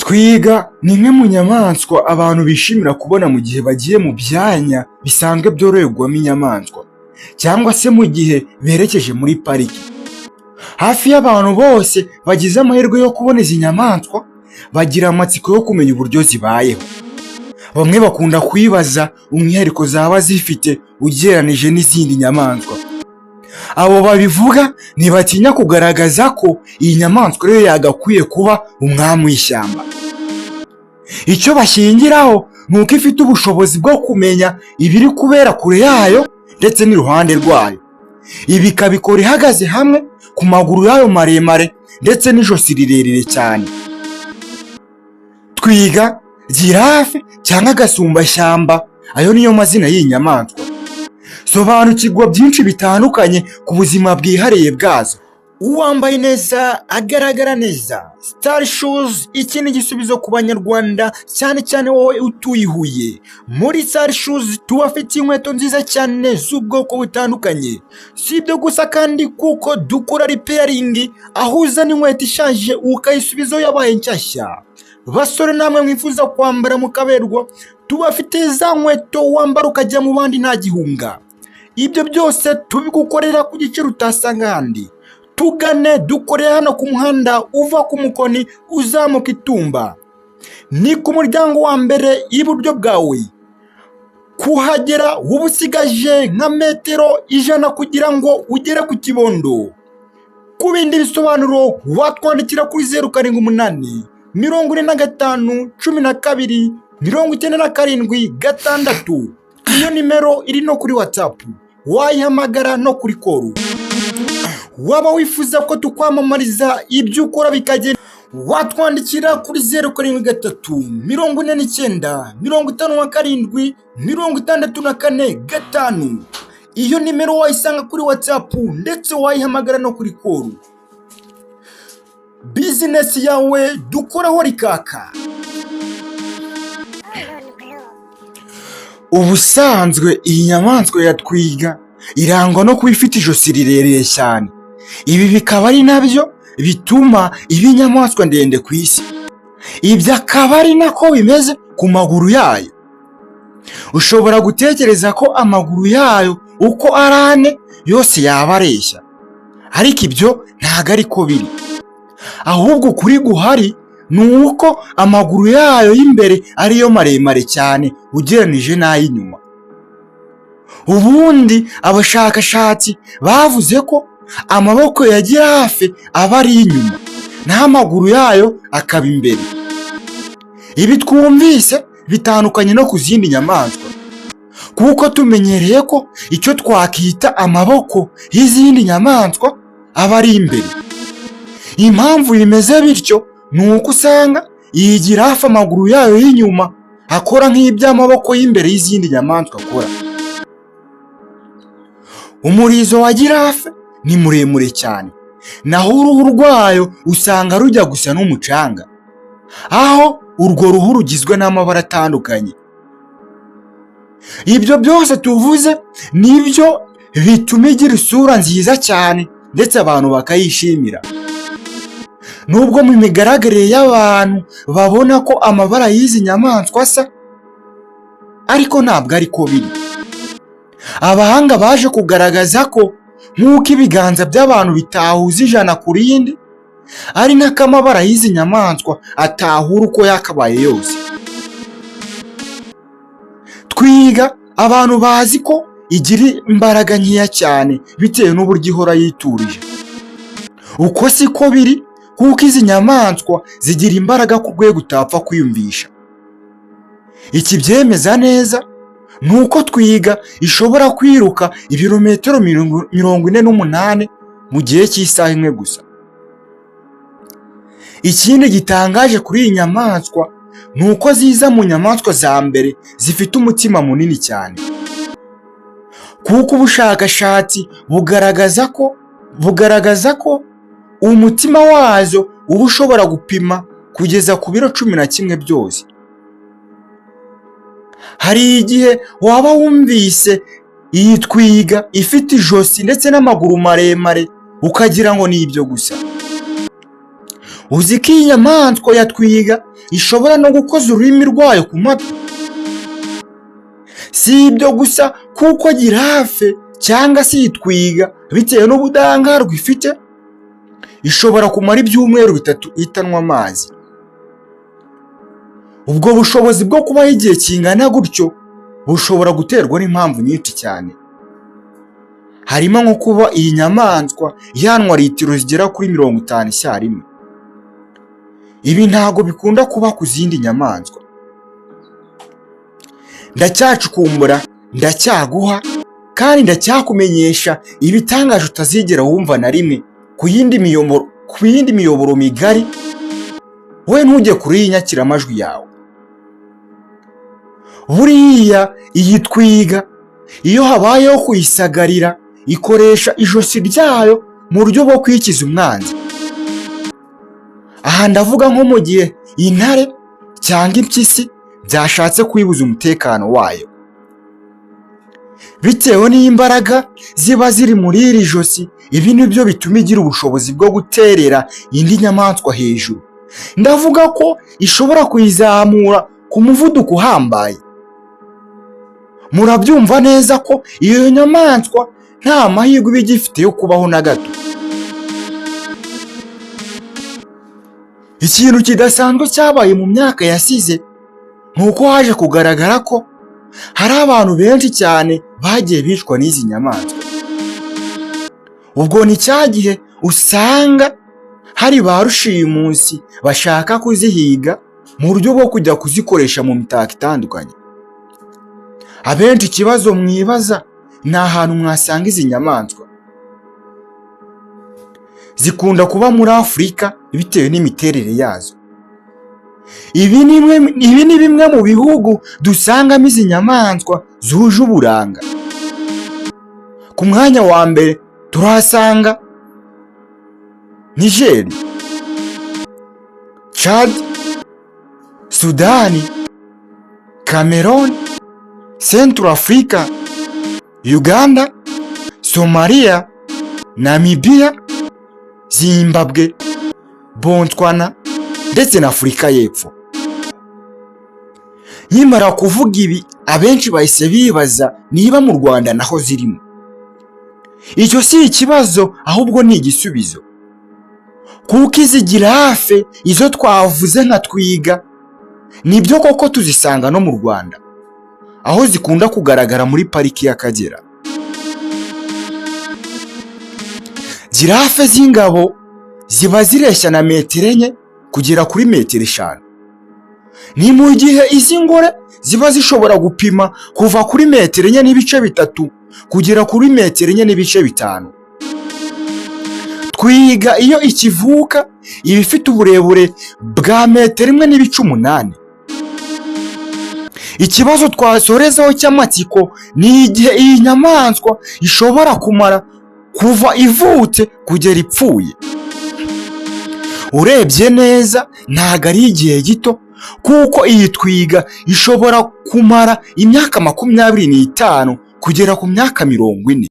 Twiga ni imwe mu nyamaswa abantu bishimira kubona mu gihe bagiye mu byanya bisanzwe byororerwamo inyamaswa, cyangwa se mu gihe berekeje muri pariki. Hafi y'abantu bose bagize amahirwe yo kubona izi nyamaswa bagira amatsiko yo kumenya uburyo zibayeho. Bamwe bakunda kwibaza umwihariko zaba zifite ugereranije n'izindi nyamaswa. Abo babivuga ntibatinya kugaragaza ko iyi nyamaswa ariyo yagakwiye kuba umwami w'ishyamba. Icyo bashingiraho ni uko ifite ubushobozi bwo kumenya ibiri kubera kure yayo ndetse n'iruhande rwayo. Ibi ikabikora ihagaze hamwe ku maguru yayo maremare ndetse n'ijosi rirerire cyane. Twiga, giraffe cyangwa agasumbashyamba, ayo niyo mazina y'iyi nyamaswa. Sobanukirwa byinshi bitandukanye ku buzima bwihariye bwazo. Uwambaye neza agaragara neza. Star Shoes, iki ni igisubizo ku Banyarwanda, cyane cyane wowe utuye i Huye. Muri Star Shoes tubafitiye inkweto nziza cyane z'ubwoko butandukanye. Si ibyo gusa kandi, kuko dukora repairing, aho uzana inkweto ishaje ukayisubizaho yabaye nshyashya. Basore namwe mwifuza kwambara mukaberwa, tubafitiye za nkweto wambara ukajya mu bandi nta gihunga. Ibyo byose tubigukorera ku giciro utasanga ahandi. Tugane, dukorera hano ku muhanda uva ku Mukoni uzamuka Itumba, ni ku muryango wa mbere iburyo bwawe. Kuhagera uba usigaje nka metero 100 kugira ngo ugere ku Kibondo. Ku bindi bisobanuro watwandikira kuri 0784512976. Iyo nimero iri no kuri WhatsApp, wayihamagara no kuri call. Waba wifuza ko tukwamamariza ibyo ukora bikagenda, watwandikira kuri 0734957645. Iyo nimero wayisanga kuri WhatsApp ndetse wayihamagara no kuri call. Business yawe dukoraho rikaka. Hold on, bro. Ubusanzwe iyi nyamaswa ya twiga irangwa no kuba ifite ijosi rirerire cyane. Ibi bikaba ari nabyo bituma iba inyamaswa ndende ku isi. Ibyo akaba ari nako bimeze ku maguru yayo. Ushobora gutekereza ko amaguru yayo uko ari ane yose yaba areshya, ariko ibyo ntabwo ariko biri. Ahubwo ukuri guhari ni uko amaguru yayo y'imbere ariyo maremare cyane ugereranije n'ay'inyuma. Ubundi abashakashatsi bavuze ko amaboko ya giraffe aba ari inyuma, naho amaguru yayo akaba imbere. Ibi twumvise bitandukanye no ku zindi nyamaswa, kuko tumenyereye ko icyo twakita amaboko y'izindi nyamaswa aba ari imbere. Impamvu bimeze bityo ni uko usanga iyi giraffe amaguru yayo y'inyuma akora nk'iby'amaboko y'imbere y'izindi nyamaswa akora. Umurizo wa giraffe ni muremure cyane, naho uruhu rwayo usanga rujya gusa n'umucanga, aho urwo ruhu rugizwe n'amabara atandukanye. Ibyo byose tuvuze nibyo bituma igira isura nziza cyane ndetse abantu bakayishimira. Nubwo mu migaragarire y'abantu babona ko amabara y'izi nyamaswa asa, ariko ntabwo ariko biri. Abahanga baje kugaragaza ko nk'uko ibiganza by'abantu bitahuza 100 ku rindi, ari nako amabara y'izi nyamaswa atahura uko yakabaye yose. Twiga abantu bazi ko igira imbaraga nkeya cyane bitewe n'uburyo ihora yiturije. Uko siko biri, kuko izi nyamaswa zigira imbaraga ku rwego utapfa kwiyumvisha. Ikibyemeza neza ni uko twiga ishobora kwiruka ibirometero 48 mu gihe cy'isaha imwe gusa. Ikindi gitangaje kuri iyi nyamaswa ni uko ziza mu nyamaswa za mbere zifite umutima munini cyane, kuko ubushakashatsi bugaragaza ko umutima wazo uba ushobora gupima kugeza ku biro 11 byose. Hari igihe waba wumvise iyi twiga ifite ijosi ndetse n'amaguru maremare ukagira ngo ni ibyo gusa. Uzi ko iyi nyamaswa ya twiga ishobora no gukoza ururimi rwayo ku matwi. Si ibyo gusa, kuko giraffe cyangwa se iyi twiga, bitewe n'ubudahangarwa ifite, ishobora kumara ibyumweru 3 itanywa amazi. Ubwo bushobozi bwo kubaho igihe kingana gutyo bushobora guterwa n'impamvu nyinshi cyane, harimo nko kuba iyi nyamaswa yanywa litiro zigera kuri 50 icyarimwe. Ibi ntabwo bikunda kuba ku zindi nyamaswa. Ndacyacukumbura, ndacyaguha kandi ndacyakumenyesha ibitangaje utazigera wumva na rimwe ku yindi miyoboro migari. Wowe ntujye kure y'inyakiramajwi yawe. Buriya iyi twiga, iyo habayeho kuyisagarira, ikoresha ijosi ryayo mu buryo bwo kwikiza umwanzi. Aha ndavuga nko mu gihe intare cyangwa impyisi byashatse kuyibuza umutekano wayo. Bitewe n'imbaraga ziba ziri muri iri josi, ibi ni byo bituma igira ubushobozi bwo guterera indi nyamaswa hejuru. Ndavuga ko ishobora kuyizamura ku muvuduko uhambaye. Murabyumva neza ko iyo nyamaswa nta mahirwe iba igifite yo kubaho na gato. Ikintu kidasanzwe cyabaye mu myaka yasize ni uko haje kugaragara ko hari abantu benshi cyane bagiye bicwa n'izi nyamaswa. Ubwo ni cya gihe usanga hari ba rushimusi bashaka kuzihiga mu buryo bwo kujya kuzikoresha mu mitako itandukanye. Abenshi ikibazo mwibaza ni ahantu mwasanga izi nyamaswa. Zikunda kuba muri Afurika bitewe n'imiterere yazo. Ibi ni bimwe mu bihugu dusangamo izi nyamaswa zuje uburanga. Ku mwanya wa mbere turahasanga Nigeri, Chad, Sudani, Cameroon, Central Africa, Uganda, Somalia, Namibia, Zimbabwe, Botswana ndetse na Afurika y'Epfo. Nkimara kuvuga ibi, abenshi bahise bibaza niba mu Rwanda naho zirimo. Icyo si ikibazo, ahubwo ni igisubizo, kuko izi giraffe, izo twavuze nka twiga, nibyo koko tuzisanga no mu Rwanda, aho zikunda kugaragara muri Pariki y'Akagera. Giraffe z'ingabo ziba zireshya na metero 4 kugera kuri metero 5, ni mu gihe iz'ingore ziba zishobora gupima kuva kuri metero 4.3 kugera kuri metero 4.5. Twiga iyo ikivuka iba ifite uburebure bwa metero 1.8. Ikibazo twasorezaho cy'amatsiko ni igihe iyi nyamaswa ishobora kumara kuva ivutse kugera ipfuye. Urebye neza ntabwo ari igihe gito, kuko iyi twiga ishobora kumara imyaka 25 kugera ku myaka 40.